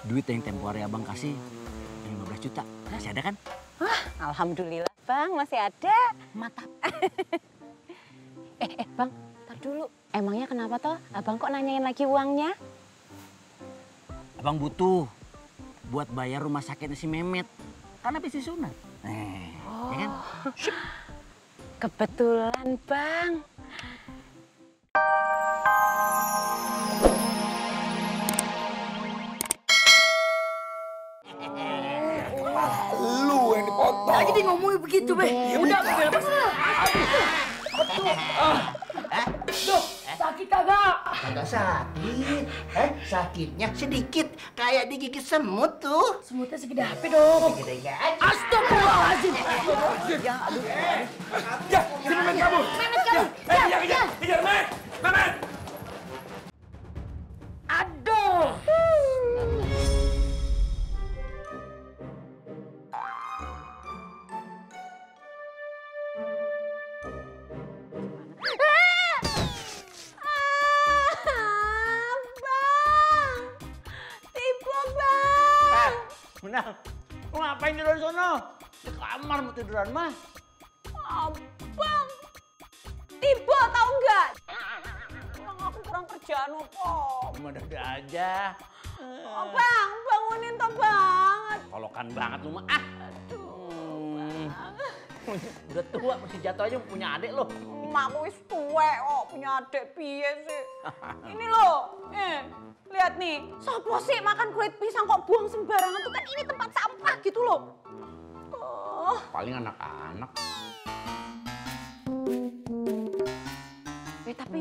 duit yang tempo hari abang kasih 15 juta. Masih ada kan? Wah, alhamdulillah bang, masih ada. Mantap. Bang, tar dulu. Emangnya kenapa toh abang kok nanyain lagi uangnya? Abang butuh buat bayar rumah sakitnya si Mehmet. Karena habis disunat. Ya kan? Kebetulan bang. Lu yang dipotong. Lagi dia ngomongin begitu, Be. Udah, Be, lepas. Duh, sakit kagak? Kagak sakit. Sakitnya sedikit. Kayak digigit semut tuh. Semutnya segede HP dong. Gede aja. Astagfirullahaladzim. Ya, sini Mehmet kamu. Mehmet kamu. Kejar Mehmet. Mehmet. Aduh. Menang. Lu ngapain tidur di sono? Di kamar mau tiduran mah. Abang, tiba tau nggak? Emang aku kurang kerjaan apa? Ada aja. Abang, bangunin toh banget. Kolokan banget lu mah. Udah tua masih jatuh aja punya adik lo. Emakku wis tuwek kok, punya adik piye sih? Ini loh, lihat nih. Sopo sih makan kulit pisang kok buang sembarangan tuh, kan ini tempat sampah gitu loh. Paling anak-anak. Tapi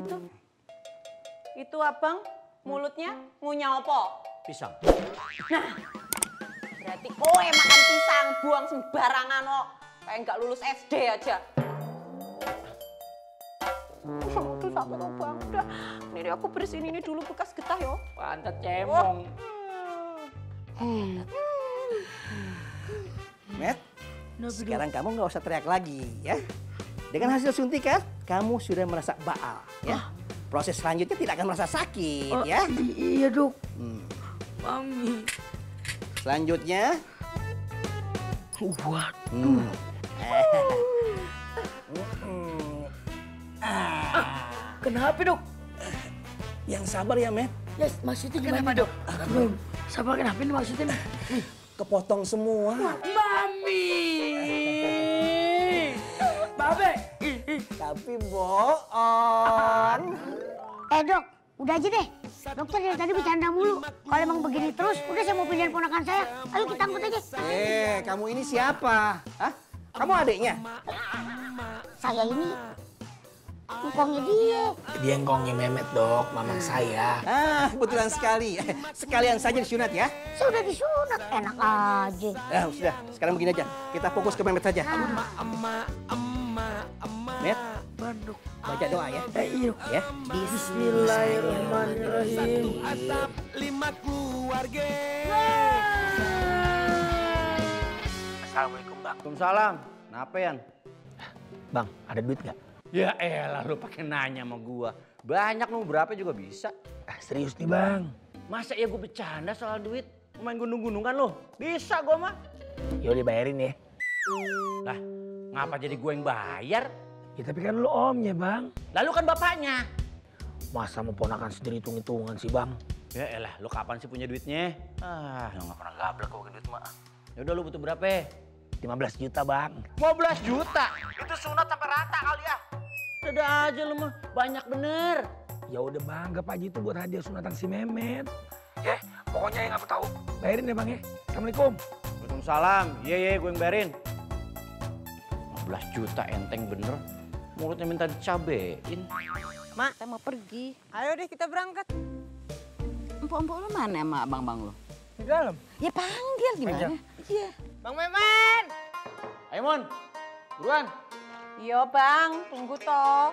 itu abang mulutnya ngunyah apa? Pisang. Nah, berarti kowe makan pisang buang sembarangan kok. Kayak nggak lulus SD aja. Aduh, sampai bang. Udah, ini aku bersihin ini dulu bekas getah yo. Pantat cemong. Met, sekarang kamu nggak usah teriak lagi ya. Dengan hasil suntikan, kamu sudah merasa baal ya. Proses selanjutnya tidak akan merasa sakit ya. Iya, Dok. Mami. Selanjutnya. Waduh. Kenapa, Dok? Yang sabar ya, Met. Yes, maksudnya gimana, Dok? Belum. Sabar kenapa ini maksudnya? Kepotong semua. Mami. Babe. Tapi bohong. Dok, udah aja deh. Dokter dari tadi bercanda mulu. Kalau emang begini terus, udah saya mau pindahin ponakan saya. Ayo kita angkut aja. Kamu ini siapa? Hah? Kamu adiknya? Saya ini ngkongnya dia. Dia ngkongnya Mehmet, Dok, mamang saya. Kebetulan sekali. Sekalian saja disunat ya. Saya udah disunat, enak aja. Sudah, sekarang begini aja. Kita fokus ke Mehmet saja. Met, baca doa ya. Iya. Ya. Bismillahirrahmanirrahim. Atap 5 keluarga. Assalamualaikum, Bang. Waalaikumsalam. Napean? Bang, ada duit nggak? Ya elah lu pakai nanya sama gua. Banyak lu berapa juga bisa. Serius nih, Bang. Masa ya gua bercanda soal duit? Main gunung-gunungan lu? Bisa gua mah. Yaudah bayarin ya. Lah, ngapa jadi gua yang bayar? Ya tapi kan lu omnya, Bang. Lalu kan bapaknya. Masa mau ponakan sendiri hitung-hitungan sih, Bang? Ya elah, lu kapan sih punya duitnya? Lu gak pernah gablek kok duit mah. Yaudah lu butuh berapa? 15 juta, Bang. 15 juta? Itu sunat sampai rata kali ya. Ada aja lu mah, banyak bener. Ya udah, Bang, anggap aja itu buat hadiah sunatan si Mehmet. Ya, pokoknya yang apa tahu. Bayarin ya, Bang ya. Assalamualaikum. Waalaikumsalam. Iya, gue yang bayarin. 15 juta enteng bener. Mulutnya minta dicabein. Mak, saya mau pergi. Ayo deh kita berangkat. Empuk-empuk lu mana sama abang-abang lu? Di dalam. Ya panggil gimana? Iya. Bang Memen. Ayo Mon, buruan. Iya bang, tunggu toh.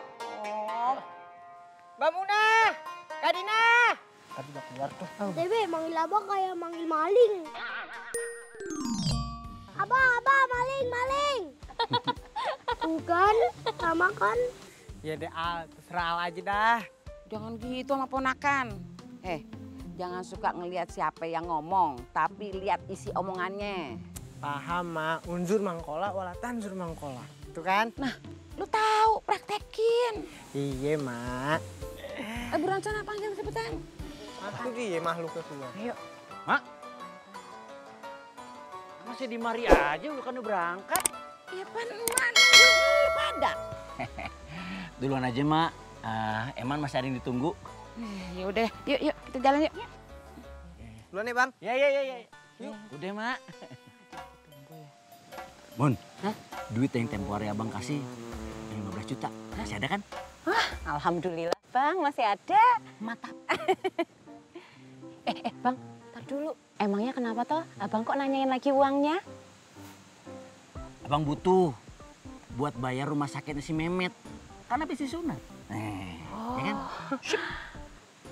Mbak Munah. Kak Dina. Tadi udah keluar tuh. Bebe, manggil abang kayak manggil maling. Abang, maling, maling. Tuh kan, sama kan. Ya deh Al, terserah Al aja dah. Jangan gitu sama ponakan. Jangan suka ngelihat siapa yang ngomong, tapi lihat isi omongannya. Paham, Mak. Unzur mangkola, wala tanzur mangkola. Itu kan? Nah, lu tahu, praktekin. Iya, Mak. Buruan sana panggil cepetan. Aku dia makhluknya keluar. Ayo. Mak? Masih di mari aja, bukan udah berangkat. Iya, Pan, emak nunggu pada. Duluan aja, Mak. Eman masih ada yang ditunggu. Ya udah, yuk kita jalan yuk. Duluan nih, Bang. Ya. Yuk. Udah, Mak. Mon, duit yang tempo hari abang kasih 15 juta. Masih ada kan? Alhamdulillah, Bang, masih ada. Mantap. Bang, tar dulu. Emangnya kenapa toh? Abang kok nanyain lagi uangnya? Abang butuh buat bayar rumah sakitnya si Mehmet. Karena habis disunat. Ya kan?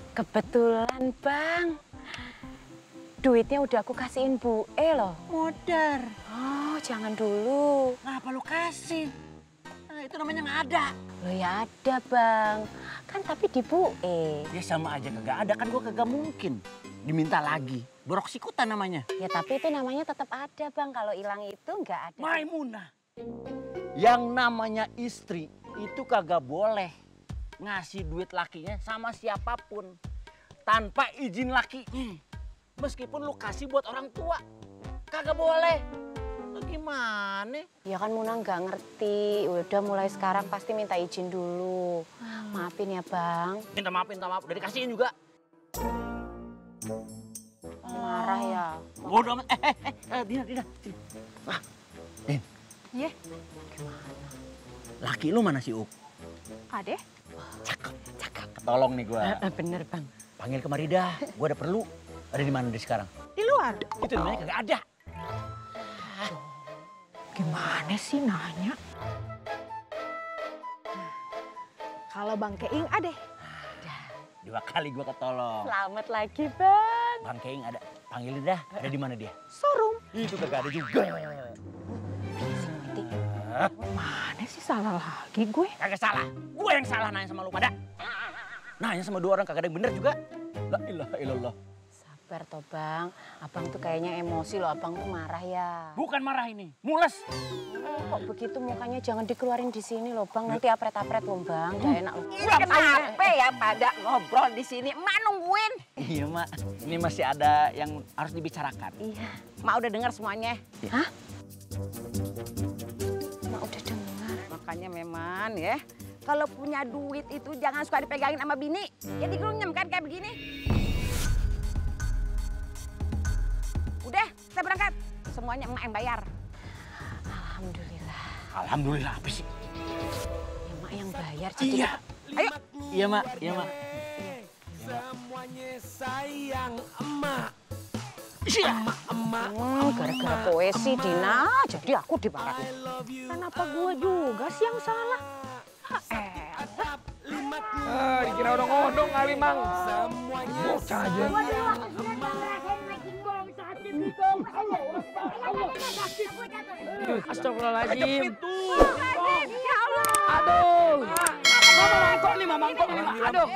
Kebetulan, Bang. Duitnya udah aku kasihin Bu E loh. Modar. Oh, jangan dulu. Ngapa lu kasih? Nah, itu namanya nggak ada. Loh ya ada, Bang. Kan tapi di Bu E. Ya sama aja kagak ada, kan gua kagak mungkin diminta lagi. Borok sikutan namanya. Ya tapi itu namanya tetap ada, Bang. Kalau hilang itu nggak ada. Maimunah. Yang namanya istri itu kagak boleh ngasih duit lakinya sama siapapun tanpa izin lakinya. Meskipun lu kasih buat orang tua, kagak boleh. Lu gimana? Ya kan Muna nggak ngerti. Udah mulai sekarang pasti minta izin dulu. Maafin ya, Bang. Minta maaf. Udah dikasihin juga. Marah ya. Bodoh amat. Dina. Din. Iya. Laki lu mana si Up? Ade? Cakep. Ketolong nih gua. Bener, Bang. Panggil kemari dah. Gua ada perlu. Ada di mana dia sekarang? Di luar. Itu namanya kagak ada. Gimana sih nanya? Kalau Bang Keing ada. 2 kali gua ketolong. Selamat lagi, Bang. Bang Keing ada. Panggilin dah. Ada di mana dia? Showroom. Itu kagak ada juga. Mana sih salah lagi gue? Kagak salah. Gue yang salah nanya sama lu pada. Nanya sama 2 orang kagak ada yang bener juga. La ilaha illallah. Sabar toh, Bang. Abang tuh kayaknya emosi loh. Abang tuh marah ya. Bukan marah ini. Mules. Kok begitu mukanya jangan dikeluarin di sini loh, Bang. Nanti apret-apret loh, Bang. Gak enak loh. Kenapa ya pada ngobrol di sini? Emak nungguin. Iya, Mak. Ini masih ada yang harus dibicarakan. Iya. Mak udah dengar semuanya. Hah? Mak udah dengar. Makanya memang ya, kalau punya duit itu jangan suka dipegangin sama bini. Ya digerunyem kan kayak begini. Udah, saya berangkat. Semuanya emak yang bayar. Alhamdulillah. Alhamdulillah apa sih? Ya, Mak yang bayar. Jadi Iya. Ayo. Iya, Mak. Iya, Mak. Semuanya sayang emak. gara-gara poesi Dina, jadi aku dimarahin. Kenapa gua juga sih yang salah? Dikira odong-odong kali, Mang. Bocah aja. Astagfirullahaladzim. Ya Allah. Aduh. Mama mangkok nih, Ma. Aduh.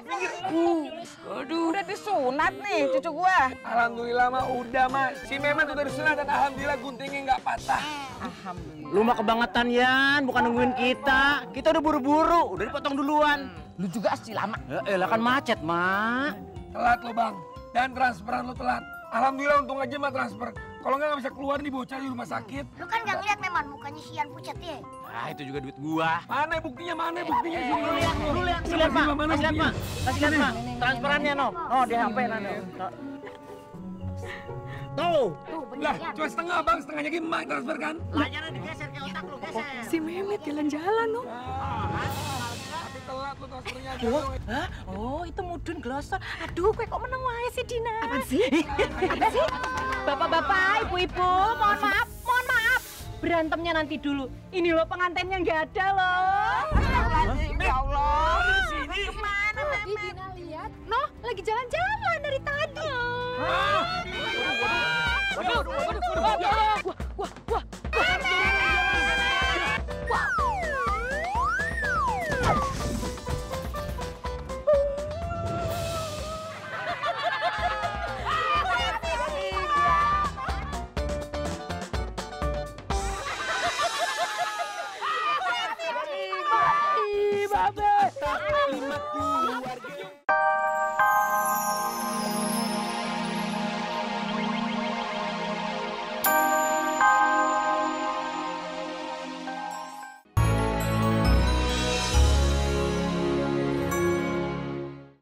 Aduh. Udah disunat nih cucu gua. Alhamdulillah, Ma. Udah, Ma. Si Memet udah disunat dan alhamdulillah guntingnya nggak patah. Alhamdulillah. Lu mah kebangetan, Yan. Bukan nungguin kita. Kita udah buru-buru. Udah dipotong duluan. Lu juga asli lama. Ya elah kan macet, Mak. Telat lo, Bang. Dan transferan lo telat. Alhamdulillah untung aja Ma transfer. Kalau nggak bisa keluar nih bocah di rumah sakit. Lu kan gak ngeliat memang mukanya si Ian pucat ya. Ah, itu juga duit gua. Mana buktinya? Mana buktinya? Lu lihat, kasih lihat, Pak. Kasih lihat, Pak. Kasih lihat, Pak. Transferannya, no. Oh, di HP, no. Tuh. Lah, cuma setengah, Bang. Setengahnya gimana transfer kan? Layarnya digeser ke otak lu, geser. Si Mehmet jalan-jalan loh. Tapi telat lo transfernya. Hah? Oh, itu mudun glosor. Aduh, kok meneng wae sih Dina. Apaan sih? Apa sih? Bapak-bapak, ibu-ibu, mohon maaf. Berantemnya nanti dulu. Ini loh pengantinnya nggak ada loh. Astagfirullahaladzim, ya Allah. Di sini. Kemana Mehmet? Dina lihat. Noh, lagi jalan-jalan dari tadi. Wah. keluarga